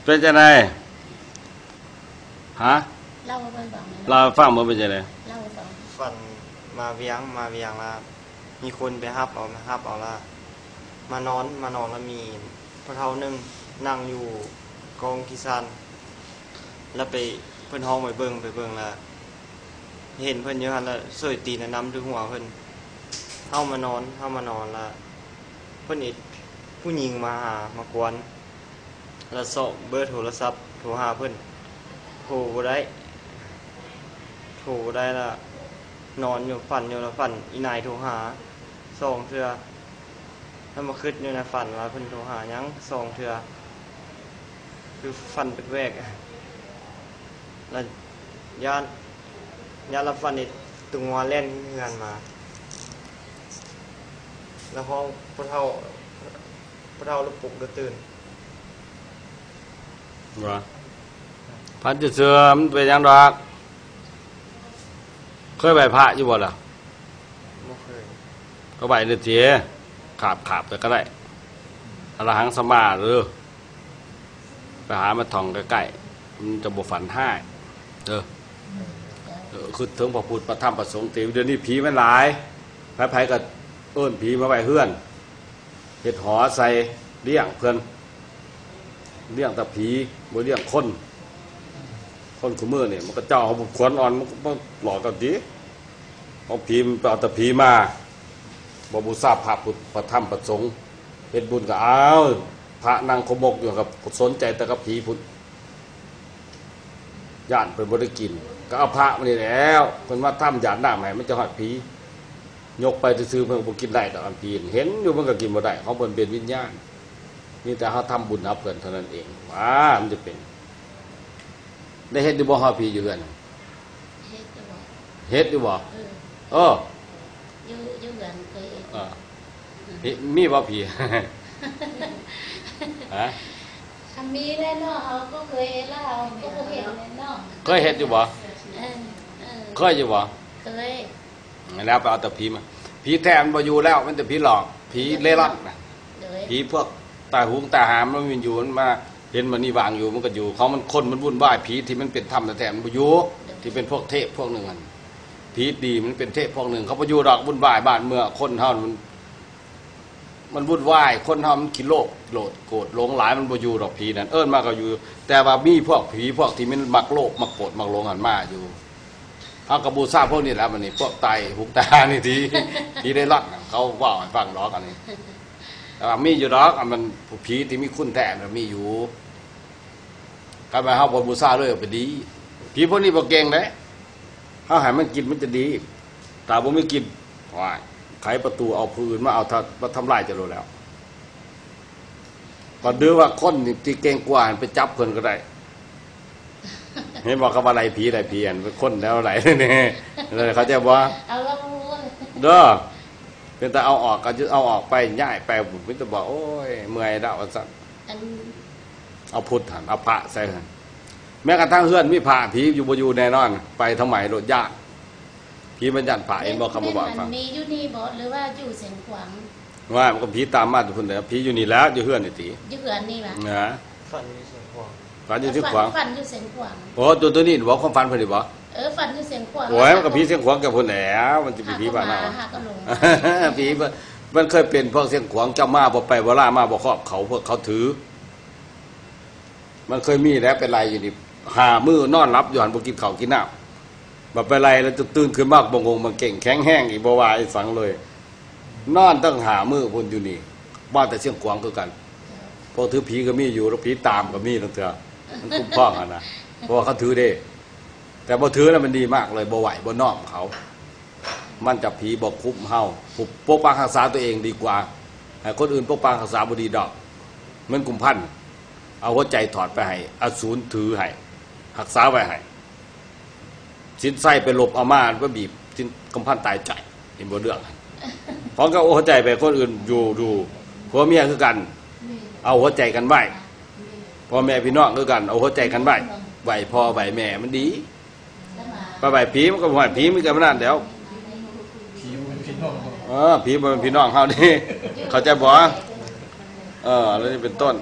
ເປັນຈັ່ງໃດ? ຮະ? ເລົ່າໃຫ້ຟັງແດ່ ເລົ່າໃຫ້ຟັງເບິ່ງເປັນຈັ່ງໃດ? ເລົ່າໃຫ້ຟັງ. ຝັນມາວຽງ ມາວຽງລະມີຄົນໄປຮັບເອົາ ມາຮັບເອົາລະ ມານອນ ມານອນລະມີຜູ້ເຖົ້າໜຶ່ງນັ່ງຢູ່ກອງຂີ້ຊານ ລະໄປ ເພິ່ນຮ້ອງໄປເບິ່ງ ໄປເບິ່ງລະເຫັນເພິ່ນຢູ່ຫັ້ນລະໂສຍຕີນນຳທີ່ຫົວເພິ່ນ. ເຮົາມານອນ ເຮົາມານອນລະ ເພິ່ນເອກຜູ້ຍິງມາຫາ ມາກວນ ລະຊອກເບີໂທລະສັບໂທຫາເພິ່ນ ໂທບໍ່ໄດ້ ໂທບໍ່ໄດ້ລະ ນອນຢູ່ຝັນຢູ່ລະຝັນອີ່ນາຍໂທຫາສອງເທື່ອ. ລະມາຄິດຢູ່ໃນຝັນວ່າເພິ່ນໂທຫາຫຍັງສອງເທື່ອ ຄືຝັນແປກໆ ລະຢ້ານ ຢ້ານລະຝັນເຫັນຕົວງົວແລ່ນເຮືອນມາ ລະຮ້ອງຜູ້ເຖົ້າ ຜູ້ເຖົ້າລະປຸກລະຕື່ນ. ວ່າ ພັນຈະເຊື່ອ ມັນເປັນຫຍັງດອກ. ເຄີຍໄຫວ້ພະຢູ່ບໍ່ລະ? ບໍ່ເຄີຍ. ກໍໄຫວ້ເດີຕິ ຂາບໆ ໄປກໍໄດ້ ອະລະຫັງສຳມາເດີ ໄປຫາມາທ່ອງໃກ້ໆ ມັນຈະບໍ່ຝັນຮ້າຍເດີ. ເອີ ຄິດເຖິງພະພຸດ ພະທຳ ພະສົງຕິ ດຽວນີ້ຜີມັນຫຼາຍ ໃຜໆ ກໍເອີ້ນຜີມາໄວ້ເຮືອນ ເຮັດຫໍໃສ່ລ້ຽງເພິ່ນ ລ້ຽງແຕ່ຜີ ບໍ່ລ້ຽງຄົນ. ຄົນຄູ່ມື້ນີ້ມັນກໍເຈົ້າເອົາຂວັນອ່ອນ ມັນກໍມາຫຼອກກັນຕິ ເອົາຜີ ມັນໄປເອົາແຕ່ຜີມາ ບໍ່ບູຊາພະພຸດ ພະທຳ ພະສົງ ເຮັດບຸນກໍເອົາພະນັ່ງຂົມມົກຢູ່ ກໍສົນໃຈແຕ່ກັບຜີພຸ້ນ. ຢ້ານເພິ່ນບໍ່ໄດ້ກິນ ກໍເອົາພະມານີ້ແລ້ວ ເພິ່ນມາທຳຢາດນ້ຳໃຫ້ ມັນຈະຮອດຜີ ຍົກໄປຊື່ໆ ເພິ່ນກໍບໍ່ກິນໄດ້ດອກ. ອັນຜີເຫັນຢູ່ ມັນກໍກິນບໍ່ໄດ້ ຂອງເພິ່ນເປັນວິນຍານ ມີແຕ່ເຮົາທຳບຸນຫາເພິ່ນເທົ່ານັ້ນເອງ ວ່າມັນຈະເປັນ. ໄດ້ເຮັດຢູ່ບໍ່ ເຮົາຜີຢູ່ເຮືອນ? ເຮັດຢູ່ບໍ່? ເຮັດຢູ່ບໍ່? ເອີ ເອີ ຢູ່ ຢູ່ເຮືອນເຄີຍເຮັດ ເອີ ມີ ມີບໍ່ຜີ? ຮະ? ຄັນມີແລ້ວເນາະ ເຮົາກໍເຄີຍເຮັດລະ ເຮົາກໍບໍ່ເຮັດແລ້ວເນາະ. ເຄີຍເຮັດຢູ່ບໍ່? ເອີ ເອີ ເຄີຍຢູ່ບໍ່? ເຄີຍ. ແລ້ວໄປເອົາແຕ່ຜີມາ ຜີແທ້ມັນບໍ່ຢູ່ແລ້ວ ມີແຕ່ຜີຫຼອກ ຜີເລ່ລ່ອນນະ. ໂດຍ ຜີພວກຕາຫຸງຕາຫາມ ມັນມີຢູ່ ມັນມາເຫັນມັນນີ້ວາງຢູ່ ມັນກໍຢູ່ຂອງມັນ. ຄົນມັນວຸ່ນວາຍ ຜີທີ່ມັນເປັນທຳແທ້ໆ ມັນບໍ່ຢູ່. ໂດຍ ທີ່ເປັນພວກເທບພວກໜຶ່ງຫັ້ນ ຜີດີມັນເປັນເທບພວກໜຶ່ງ ເຂົາບໍ່ຢູ່ດອກ ວຸ່ນວາຍ. ບ້ານເມືອງຄົນເຮົາມັນ ມັນວຸ່ນວາຍ ຄົນເຮົາມັນຂີ້ໂລບໂກດຫຼົງຫຼາຍ ມັນບໍ່ຢູ່ດອກຜີນັ້ນ. ເອີ້ນມາກໍຢູ່ ແຕ່ວ່າມີພວກຜີພວກທີ່ມັນມັກໂລບມັກໂກດມັກຫຼົງຫັ້ນມາຢູ່. ເຮົາກໍບູຊາພວກນີ້ແຫຼະ ບັດນີ້ພວກຕາຫຸງຕາຫາມນີ້ ທີ່ ທີ່ໄດ້ລັດ ເຂົາເວົ້າໃຫ້ຟັງດອກ ອັນນີ້. ແຕ່ວ່າມີຢູ່ດອກ ອັນມັນ ຜີທີ່ມີຄຸນແທ້ມັນມີຢູ່. ຄັນວ່າເຮົາບໍ່ບູຊາເລີຍກໍດີ. ຜີພວກນີ້ບໍ່ເກັ່ງເດ້ ເຮົາໃຫ້ມັນກິນມັນຈະດີ. ຖ້າບໍ່ມີກິນ ໂອ້ຍ ໄຂປະຕູເອົາຜູ້ອື່ນມາເອົາ ມາທຳລາຍເຈົ້າໂລດແລ້ວ. ກໍຫຼືວ່າຄົນທີ່ເກັ່ງກວ່າຫັ້ນໄປຈັບເພິ່ນກໍໄດ້. ເຫັນບໍ່ ເຂົາວ່າໄລ່ຜີ ໄລ່ຜີຫັ້ນ ເປັນຄົນແລ້ວໄລ່ນີ້ ເຂົ້າໃຈບໍ່? ເອົາລະ ເດີ ເປັນຕາເອົາອອກ ກໍເອົາອອກໄປ ຍ້າຍໄປ ມີແຕ່ບອກ ໂອ້ຍ ເມື່ອຍແລ້ວ ວ່າຊັ້ນ. ອັນ ເອົາພຸດຫັ້ນ ເອົາພະໃສ່ຫັ້ນ ແມ້ກະທັ່ງເຮືອນມີພະ ຜີຢູ່ບໍ່ຢູ່ແນ່ນອນ ໄປທຳໄມໂລດ ຢ້ານ. ຜີມັນຢ້ານພະ ເຫັນບໍ່ ເຂົາມາບອກຟັງ. ມີຢູ່ນີ້ບໍ່ ຫຼືວ່າຢູ່ຊຽງຂວາງ? ວ່າມັນກໍຜີຕາມມາແຕ່ພຸ້ນແຫຼະ ຜີຢູ່ນີ້ແຫຼະ ຢູ່ເຮືອນນີ້ຕິ. ຢູ່ເຮືອນນີ້ຫວາ? ນະ ຝັນຢູ່ຊຽງຂວາງ ຝັນຢູ່ຊຽງຂວາງ. ຝັນຢູ່ຊຽງຂວາງ. ໂອ້ ຕົວ ຕົວນີ້ບໍ ຄວາມຝັນເພິ່ນນີ້ບໍ? ເອີ ຝັນຢູ່ຊຽງຂວາງ. ໂອ້ຍ ມັນກໍຜີຊຽງຂວາງແຕ່ພຸ້ນແຫຼະ ມັນຈະເປັນຜີບ້ານເຮົາ. ຫາກໍມາ ຫາກໍລົງ. ຜີ ມັນເຄີຍເປັນພວກຊຽງຂວາງ ເຈົ້າມາບໍ່ໄປບໍ່ລາ ມາບໍ່ຄອບເຂົາ ພວກເຂົາຖື. ມັນເຄີຍມີແຫຼະ ໄປໄລ່ຢູ່ນີ້ ຫ້າມື້ນອນຫຼັບຢູ່ຫັ້ນ ບໍ່ກິນເຂົ້າກິນນ້ຳ. ບັດໄປໄລ່ແລ້ວຕື່ນຂຶ້ນມາບໍ່ງົງມັນເກັ່ງ ແຂງແຮງອີກ ບໍ່ວ່າອີ່ສັງເລີຍ. ນອນຕັ້ງຫ້າມື້ພຸ້ນຢູ່ນີ້ ມາແຕ່ຊຽງຂວາງຄືກັນ. ພວກຖືຜີກໍມີຢູ່ ແລ້ວຜີຕາມກໍມີລາງເທື່ອ ມັນຄຸ້ມຄອງຫັ້ນນະ ເພາະວ່າເຂົາຖືເດ້. ແຕ່ບໍ່ຖືນະ ມັນດີມາກເລີຍ ບໍ່ໄຫວ ບໍ່ນ້ອມເຂົາ. ມັນຈະ ຜີບໍ່ຄຸມເຮົາ ປົກປັກຮັກສາຕົວເອງດີກວ່າ ໃຫ້ຄົນອື່ນປົກປັກຮັກສາບໍ່ດີດອກ. ເໝືອນກຸມພັນ ເອົາຫົວໃຈຖອດໄປໃຫ້ອະສູນຖືໃຫ້ ຮັກສາໄວ້ໃຫ້. ສິນໄຊໄປລົບເອົາມາ ໄປບີບສິນກຸມພັນຕາຍໃຈ ເຫັນບໍ່ເລື່ອງ. ຂອງກໍເອົາຫົວໃຈໄປໃຫ້ຄົນອື່ນຢູ່ ຢູ່ ຜົວເມຍຄືກັນ ເອົາຫົວໃຈກັນໄວ້. ພໍ່ແມ່ພີ່ນ້ອງຄືກັນ ເອົາຫົວໃຈກັນໄວ້ ໄຫວ້ພໍ່ໄຫວ້ແມ່ມັນດີ. ໄປໄຫວ້ຜີມັນກໍໄຫວ້ຜີມັນກໍແນວນັ້ນແຫຼ້ວ. ຜີບໍ່ແມ່ນພີ່ນ້ອງເຮົາ ເອີ ຜີບໍ່ແມ່ນພີ່ນ້ອງເຮົາເດ້ ເຂົ້າໃຈບໍ່? ເອີ ແນວນີ້ເປັນຕົ້ນ.